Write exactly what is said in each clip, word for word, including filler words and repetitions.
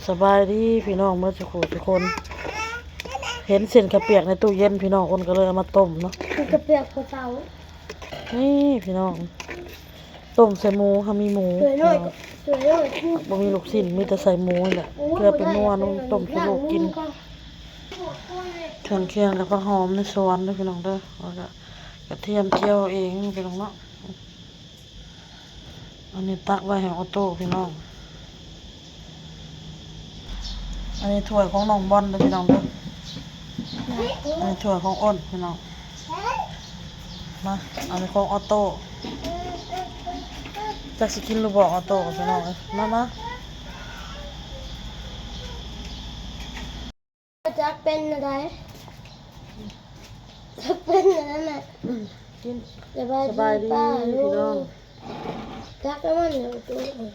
สบายดีพี่น้องเมื่อสักครู่ทุกคน เห็นเส้นข้าวเปียกในตู้เย็นพี่น้องอ้นก็เลยเอามาต้มเนาะ เส้นข้าวเปียกกระเตา นี่พี่น้อง ต้มใส่หมูค่ะมีหมู สวยหน่อย พี่น้อง สวยหน่อย บ่มีลูกชิ้นมีแต่ใส่หมูนี่แหละ โอ้ย เพื่อไปนัวนุ่มต้มสะโลกกิน เครื่องเคียงกับผักหอมในสวนเด้อพี่น้องเด้อ แล้วก็กระเทียมเจียวเองพี่น้องเนาะ อันนี้ตักไว้ให้ออโต้พี่น้อง อันนี้ถ้วยของน้องบอลเด้อพี่น้องเด้อ อันนี้ถ้วยของอ้นพี่น้อง มา อันนี้ของออโต้ จักสิกินหรือบ่ออโต้พี่น้องเอ้ย มา มา จักเป็นอะไร จักเป็นอะไรแม่ อืม กิน สบายดี สบายดี ป้าลุง พี่น้อง จักแล้วมันอยู่ตรง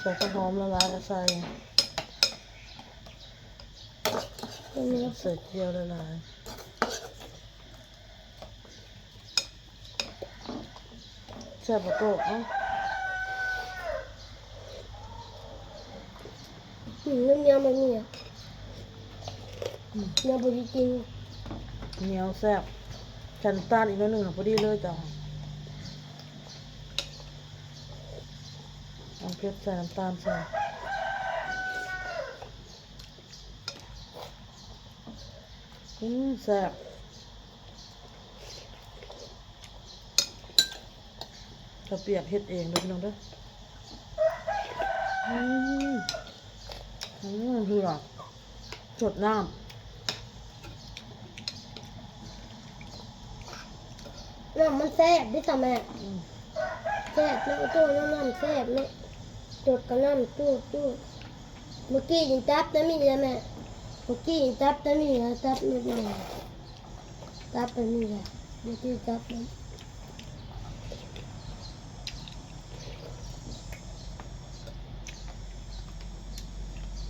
ใส่ข้าวหอมละลายก็ใส่ ตัวนี้ ใส่เจียวละลาย แซ่บบ่โตะ เอ้า อืม น้ำยำมันเหนียว อืม เหนียวพอดีกิน เหนียวแซ่บ ใส่น้ำตาลอีกหน่อยหนึ่งอะ พอดีเลยจ้ะ เอาเผ็ดใส่น้ำตาลใส่ อืม แซ่บ ข้าวเปียกเฮ็ดเองเด้อพี่น้องเด้อ อืม อืม เหือ สดน้ำ น้ำมันแซ่บเด้อจ้ะแม่ อืม แซ่บเนาะ โอ้โห น้ำแซ่บเนาะ สดกับน้ำจูดจูด เมื่อกี้ยังจับแต่มีนะแม่ เมื่อกี้ยังจับแต่มีนะ จับนิดหน่อย จับไปนี่แหละ เมื่อกี้จับมัน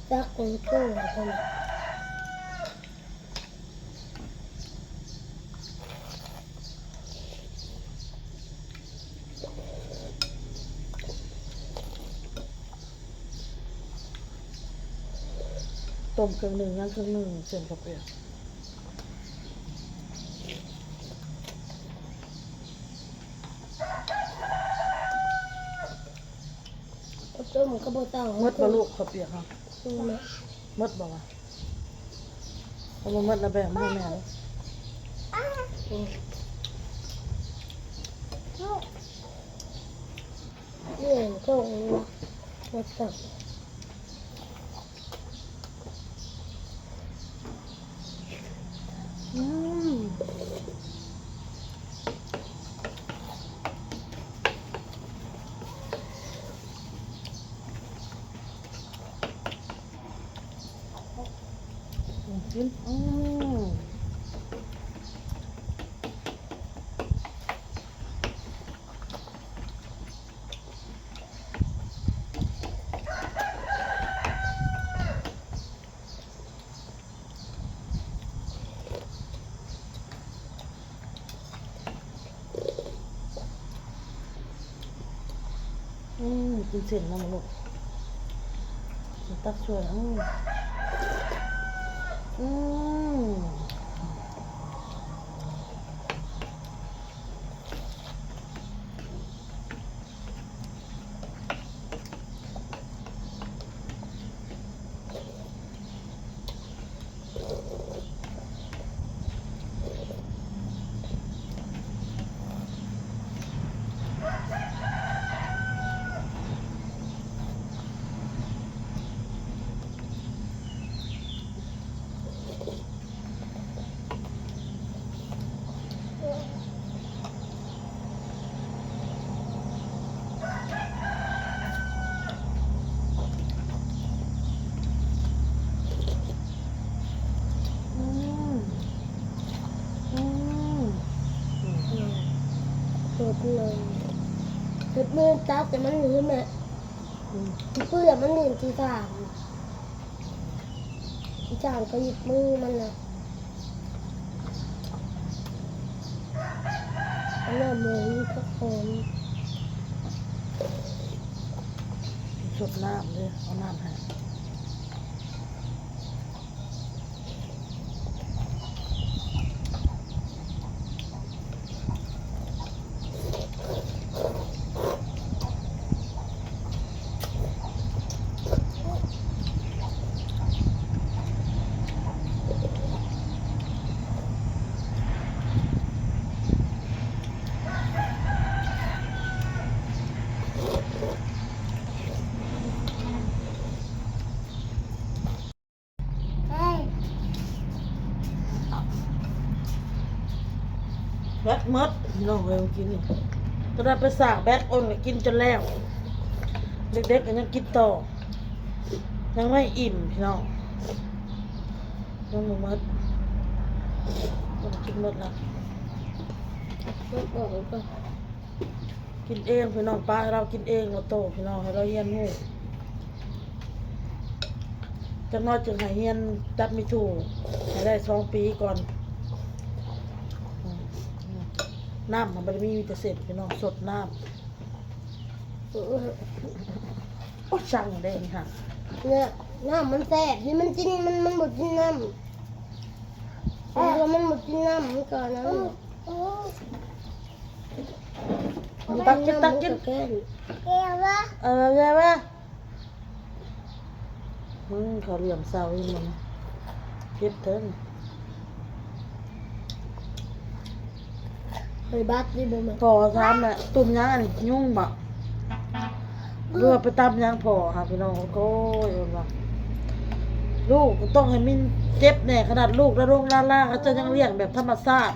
จับของโก้คน ต้มเครื่องหนึ่ง ย่างเครื่องหนึ่ง เส้นข้าวเปียก ต้มก็บ่ต้อง หมดบ่ลูกข้าวเปียกค่ะ อืม หมดบ่วะ เอามาหมดแล้วแบ่งมาให้แม่เลย อืม นี่ต้มหมดก่อน อืม กิน อืม อืม กินเส้นนำลูก ตักช่วย อืม อืม อืม อืม อืม เปิดเลย เปิดมือตักแต่มันอยู่ใช่ไหม อืม เปื่อยมันอยู่ที่สาม ที่สามก็หยิบมือมันนะ อันนั้นเหมือนผักหอม สดน้ำเด้อ เอาน้ำให้ แบตหมด พี่น้องเอ้ย กินนี่ ตอนนั้นไปสากแบตโอนก็กินจนแล้ว เด็กๆก็ยังกินต่อ ยังไม่อิ่ม พี่น้อง ยังบ่หมด กินหมดละ ก็บอกแล้วก็ กินเอง พี่น้อง ป้าให้เรากินเอง เราโต พี่น้อง ให้เราเรียนรู้ จักหน่อยจึงให้เรียนจับไม่ถูก ให้ได้สองปีก่อน อืม น้ำมันบ่ได้มี มีแต่เส้น พี่น้อง สดน้ำ เออ โอ้ สั่งเด้นี่ค่ะ เนี่ย น้ำมันแซ่บ นี่มันกิน มัน มันบ่กินน้ำ เออ มันบ่กินน้ำ มันก็นั่น ตักกิน ตักกิน เออ เออ เออ อืม เขาเหลี่ยมเสาอยู่มัน เก็บเถิง เฮ้ย บัสนี่บ่แม่น พอถามแหละ ตุ่มหยังอันนี้ ยุงบ่ หรือว่าไปตำหยังพอค่ะ พี่น้อง โอ้ย ว่า ลูกก็ต้องให้มันเจ็บแน่ ขนาดลูกและลูกลาลาเขาเจ้ายังเลี้ยงแบบธรรมชาติ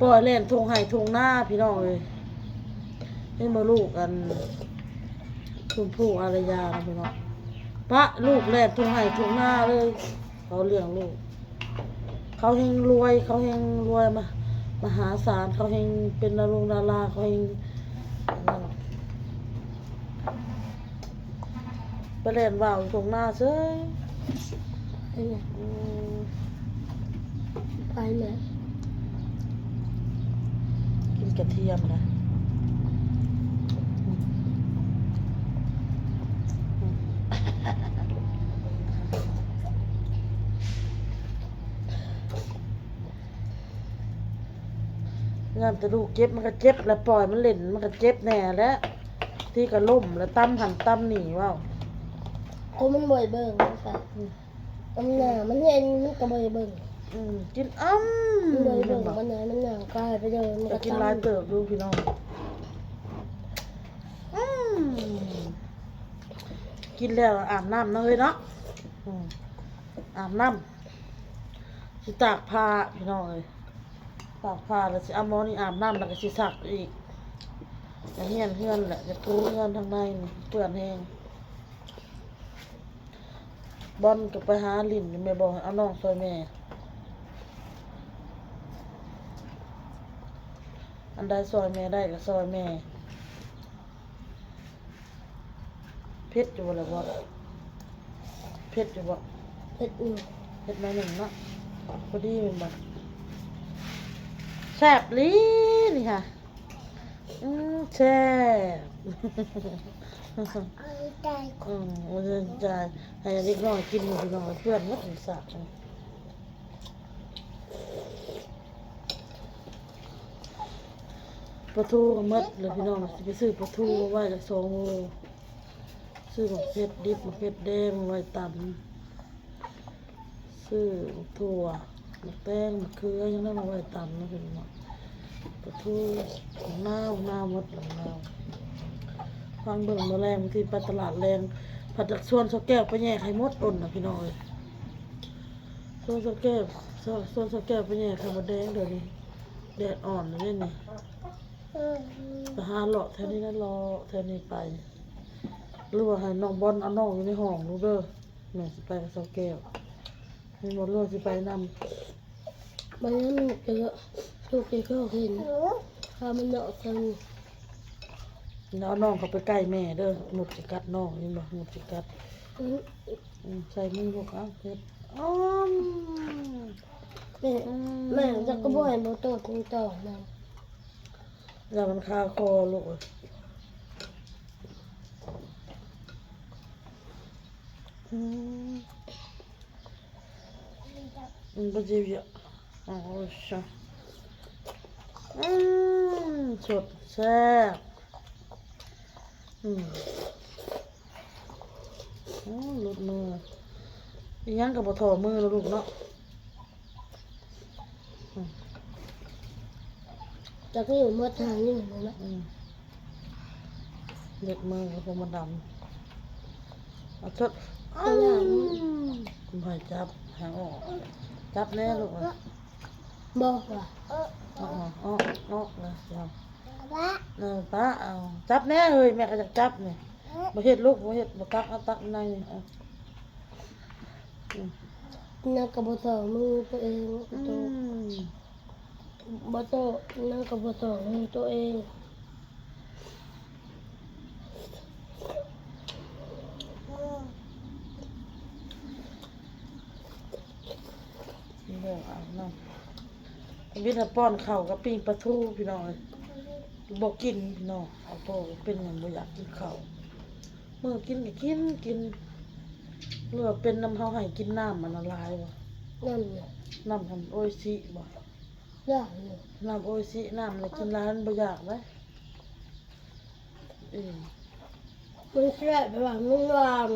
ปล่อยแล่นทุ่งไร่ทุ่งนา พี่น้องเอ้ย เห็นบ่ ลูกอัน ชมพู่อารยานะพี่น้อง ปะลูกแล่นทุ่งไร่ทุ่งนาเลย เขาเลี้ยงลูก เขาแฮงรวย เขาแฮงรวยมา มหาศาล เขาแฮงเป็นดารงดารา เขาแฮง อันนั้น ไปแล่นว่าวอยู่ทุ่งนาเฉย เป็นไง อืม ไปไหม กินกระเทียมนะ งานแต่ลูกเจ็บมันก็เจ็บ แล้วปล่อยมันเล่นมันก็เจ็บแน่แหละ ที่ก็ล้มแล้วตำหั่นตำนี่ ว้าว คนมันบ่อยเบิ่งมันก็ อืม มันหนาว มันเย็น มันก็บ่อยเบิ่ง อืม กินอ้ำ มันบ่อยเบิ่ง มันหนาว มันหนาวกายไปเลย มัน ก็ ก็กินหลาย ตำ เติบอยู่พี่น้อง อืม กินแล้วอาบน้ำเนาะเฮ้ยเนาะ อืม อาบน้ำ สิตากผ้าพี่น้องเอ้ย ตากผ้าแล้วสิเอาหมอนี่อาบน้ำ แล้วก็สิซักอีก จะเฮียนเฮือนแหละ จะปูเฮือนทางในนี่เปื้อนแฮง บอลก็ไปหาหลิ้นอยู่ แม่บอกให้เอาน้องซอยแม่ อันใดซอยแม่ได้ก็ซอยแม่ เผ็ดอยู่บ่ล่ะบอล เผ็ดอยู่บ่ เผ็ดอยู่ เผ็ดหน่อยหนึ่งเนาะ พอดีแม่นบ่ แซ่บอีหลีนี่ค่ะ อืม แซ่บ เอาใจ อืม เอาใจ ให้เด็กน้อยกินอยู่พี่น้อง เปื้อนหมดเลยสาก ปลาทูก็หมดเลยพี่น้อง สิไปซื้อปลาทูมาไว้จักสองโล ซื้อหมากเผ็ดดิบ หมากเผ็ดแดงมาไว้ตำ ซื้อหมากถั่ว หมากแตง หมากเขือ ยังได้มาไว้ตำนะพี่น้อง ปลาทูหมากนาว หมากนาวหมดแล้ว หมากนาว ฟังเบิ่งมื้อแลง บางทีไปตลาดแลง ผัดจากชวนเสาแก้วไปแยกให้หมดอ่นนะพี่น้องเอ้ย ชวนเสาแก้ว ชวน ชวนเสาแก้วไปแยกไข่มดแดงเดี๋ยวนี้ แดดอ่อนเลยนี่ ไปหาเลาะแถวนี้นะ เลาะแถวนี้ไป หรือว่าให้น้องบอลเอาน้องอยู่ในห้องลูกเด้อ แม่สิไปกับเสาแก้ว ให้หมดลูกสิไปนำ มันยังมีเยอะ ลูกเด็กก็เห็น พามันเลาะกัน แล้วเอาน้องเขาไปใกล้แม่เด้อ มดสิกัดน้อง เห็นบ่ มดสิกัด อืม อืม ใส่มือลูก เอาเฮ็ด อ้อม แม่ อืม แม่จะก็บ่ให้บ่โตกินต่อนะ อย่ามันคาคอลูกเอ้ย อืม อืม ก็จะเยอะ อ๋อ ใช่ อืม สดแซ่บ อืม โอ้ หลุดมือ อีหยังก็บ่ถ่อมือแล้วลูกเนาะ อืม จากนี่หมดทางนี่หมดแล้ว อืม เล็บมือก็บ่ดำ เอาทด ตัวอย่าง อืม บ่ให้จับ ให้ออก จับแน่ลูกเอ้ย บอกว่า ออก ออก ออก ออกเลย เดี๋ยว เออ ป้าเอา จับแน่เฮ้ย แม่ก็อยากจับนี่ บ่เฮ็ดลูก บ่เฮ็ด บ่ตัก เอาตักในนี่ เอา อืม นักกระบอมือตัวเอง อื โต ม บ่โต นักกระบอมือตัวเอง เดี๋ยวอาบน้ำ วิทย์น่ะป้อนข้าวกับปิ้งปลาทูพี่น้องเอ้ย บ่กินพี่น้อง เอาโตเป็นหยังบ่อยากกินข้าว มื้อกินก็กิน กิน หรือว่าเป็นนำเฮาให้กินน้ำอันนั้นหลายบ่ นั่นน่ะ น้ำอันโออิชิบ่ อยากอยู่ น้ำโออิชิ น้ำน่ะกินหลายมันบ่อยากเด้ อืม มันแซ่บแบบว่ามันหวาน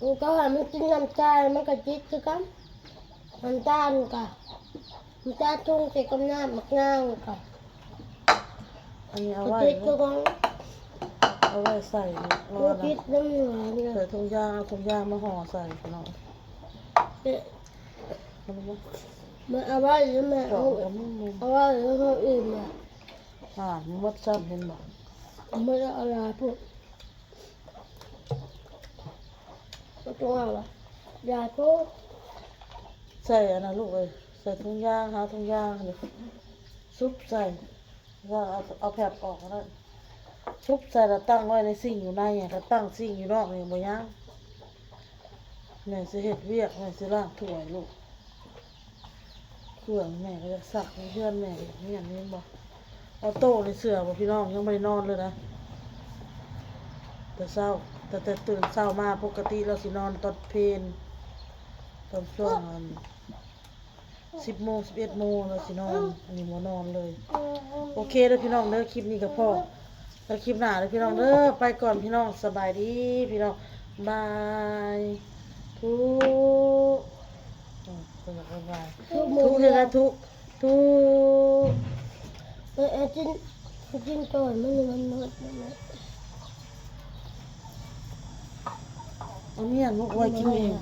มันก็ว่ามันกินน้ำตาล มันก็ติดคือกัน น้ำตาลก็ น้ำตาลทุ่งใส่กับน้ำมะนาวก็ อันนี้เอา ก็ ไว้ ติดคือกัน เอาไว้ใส่รอ มัน นะ ติดน้ำเหลืองเนี่ย ใส่ถุงยาง เอาถุงยางมาห่อใส่พี่น้อง เอ๊ะ เอามา มันเอาไว้หรือไม่เอา เจาะกับมือ เอาไว้หรือเอาอื่นมา อ่า มันหมดซ้ำเห็นบ่ ไม่ได้เอาลาพวก ก็ต้องเอาละ ยาโก้ ใส่อันนั้นลูกเอ้ย ใส่ถุงยาง หาถุงยางเลย ซุบใส่ แล้วเอา เอาแผบออกก็ได้ ซุบใส่แล้วตั้งไว้ในซิงค์อยู่ในอะ แล้วตั้งซิงค์อยู่นอกนี่บ่ย่าง แม่สิเฮ็ดเวียก แม่สิล้างถ้วยลูก เครื่องแม่ก็อยากซักในเฮือนแม่อีก เฮือนนี้บ่ ออโต้ในเสื้อบ่พี่น้อง ยังบ่ได้นอนเลยนะ แต่เช้า แต่ แต่ตื่นเช้ามาปกติเราสินอนตอนเพล ตอนช่วงอัน สิบโมง สิบเอ็ดโมงเราสินอน อันนี้บ่นอนเลย โอเคเด้อพี่น้องเด้อ คลิปนี้ก็พอ แล้วคลิปหน้าเด้อพี่น้องเด้อ ไปก่อนพี่น้อง สบายดีพี่น้อง บาย ทุก อืม สวัสดี บาย ทุกมื้อ ทุกเฮ็ดให้ทุก ทุก เออ เออ กิน กินก่อน มัน มันหมด มันหมด เอาเนี่ยลูกไว้กินเอง